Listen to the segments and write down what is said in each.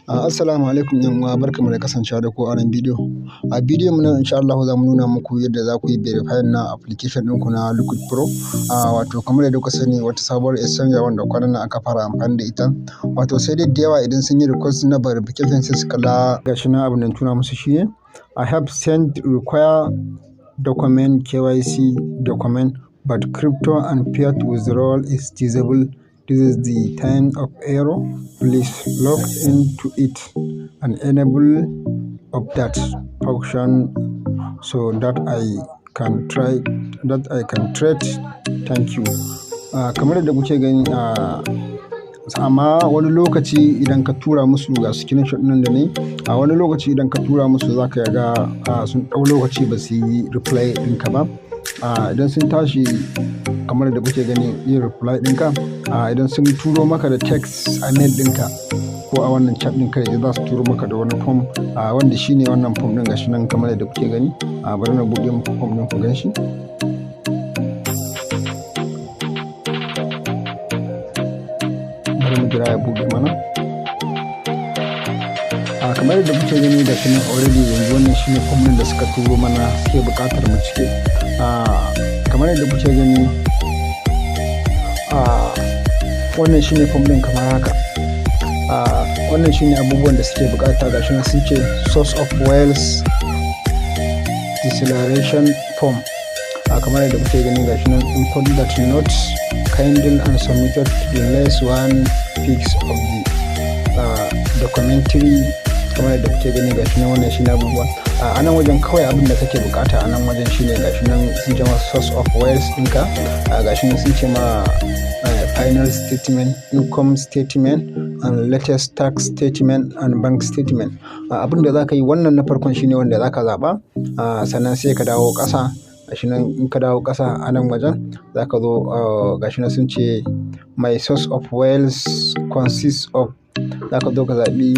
Assalamu alaikum 'yan uwa, barkamu da kasancewa da ku a wannan bidiyo. A bidiyon mu na insha Allah za mu nuna muku yadda za ku yi verify na application ɗinku na Liquid Pro. Wato kamar yadda kuka sani, wata sabuwar exchange wanda kwanan nan aka fara amfani da ita. Wato sai dai da yawa idan sun yi request na verification sai su kalla gashi nan, abin da tuna musu shine "I have sent require document KYC document, but crypto and fiat withdrawal is disabled. This is the time of error. Please log into it and enable of that function so that I can trade. Thank you." Kamar yadda kuke gani, amma wani lokaci idan ka tura musu, ga screenshot ɗin da ne, a wani lokaci idan ka tura musu za ka ga sun ɗau lokaci ba su yi reply ɗinka ba. Idan sun tashi, kamar da kuke gani, yin reply ɗinka, idan sun turo maka da text a mail ɗinka ko a wannan chat ɗin kai, za su turo maka da wani form, wanda shine wannan form ɗin, gashi nan kamar yadda kuke gani. Bari na buɗe muku form ɗin ku gan shi. Bari mu jira ya buɗe mana. Kamar yadda kuke gani, ga shi nan already yanzu wannan shine form ɗin da suka turo mana, suke buƙatar mu cike. Kamar yadda kuke gani, wannan shine form ɗin kamar haka. Wannan shine abubuwan da suke buƙata. Gashi nan sun ce source of wealth declaration form. Kamar yadda kuke gani, gashi nan important that not kindle and submitted to the last one piece of the documentary. Kamar yadda kuke gani, gashi nan, wannan shine abubuwa a nan wajen. Kawai abin da kake bukata a nan wajen shine, gashi nan sun ce ma source of wealth ɗinka. Gashi nan sun ce ma final statement, income statement and latest tax statement and bank statement. Abin da za ka yi, wannan na farkon shine wanda za ka zaɓa. Sannan sai ka dawo ƙasa. Gashi nan, in ka dawo ƙasa a nan wajen za ka zo, gashi nan sun ce "My source of wealth consists of", za ka zo ka zaɓi.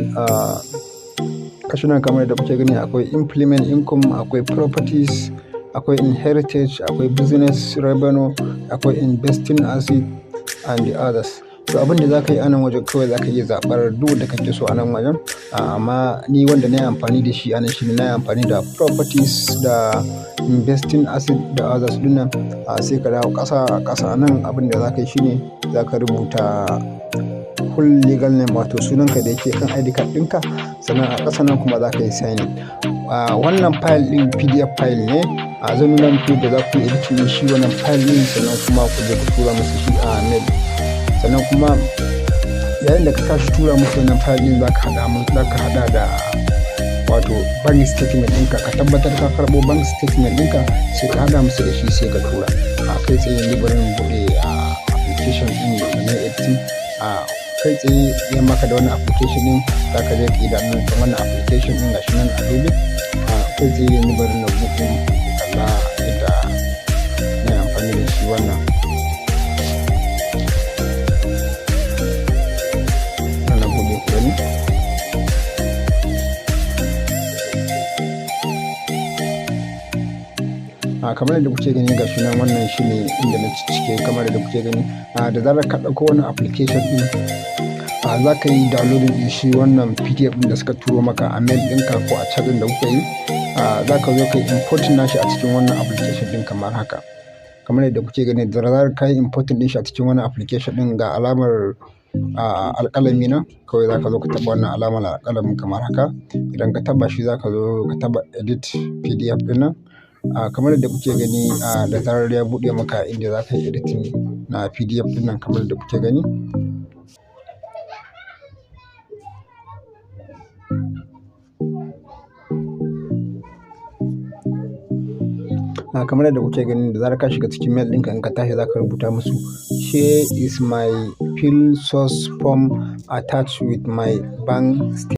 Gashi nan kamar yadda kuke gani, akwai employment income, akwai properties, akwai inheritance, akwai business revenue, akwai investing asset and the others. To, abin da za ka yi a nan wajen, kawai za ka iya zaɓar duk wanda kake so a nan wajen. Amma ni wanda na yi amfani da shi a nan shine na yi amfani da properties da investing asset da others ɗin nan. Sai ka dawo ƙasa ƙasa nan, abin da za ka yi shine za ka rubuta full legal name, wato sunanka da yake kan ID card ɗinka. Sannan a ƙasa nan kuma za ka yi signing. Wannan file ɗin PDF file ne. Zan nuna muku yadda za ku yi editing ɗin shi wannan file ɗin, sannan kuma ku je ku tura musu shi a mail. Sannan kuma yayin da ka tashi tura musu wannan file ɗin, za ka haɗa da wato bank statement ɗinka. Ka tabbatar ka karɓo bank statement ɗinka, sai ka haɗa musu da shi, sai ka tura. A kai tsaye yanzu bari mu buɗe application ɗin da na editing. Kai tsaye ya maka da wannan application ɗin, za ka je ka yi download ɗin wannan application ɗin, gashi nan, Adobe. Kai tsaye yanzu bari na buɗe muku ku kalla yadda na yi amfani da shi wannan. Na buɗe ku gani. Kamar yadda kuke gani, gashi nan, wannan shine inda na ciccike kamar yadda kuke gani. Da zarar ka ɗauko wannan application ɗin, za ka yi downloading ɗin shi wannan PDF ɗin da suka turo maka a mail ɗinka ko a chat ɗin da kuka yi. Za ka zo ka yi importing nashi a cikin wannan application ɗin kamar haka. Kamar yadda kuke gani, da zarar ka yi importing ɗin shi a cikin wannan application ɗin, ga alamar alƙalami nan, kawai za ka zo ka taɓa wannan alamar alƙalamin kamar haka. Idan ka taɓa shi, za ka zo ka taɓa edit PDF ɗin nan. Kamar yadda kuke gani, da zarar ya buɗe maka inda za ka yi editing na PDF ɗin nan, kamar yadda kuke gani. Kamar yadda kuke gani, da zarar ka shiga cikin mail ɗinka, in ka tashi za ka rubuta musu "Here is my fill source form attached with my bank statement."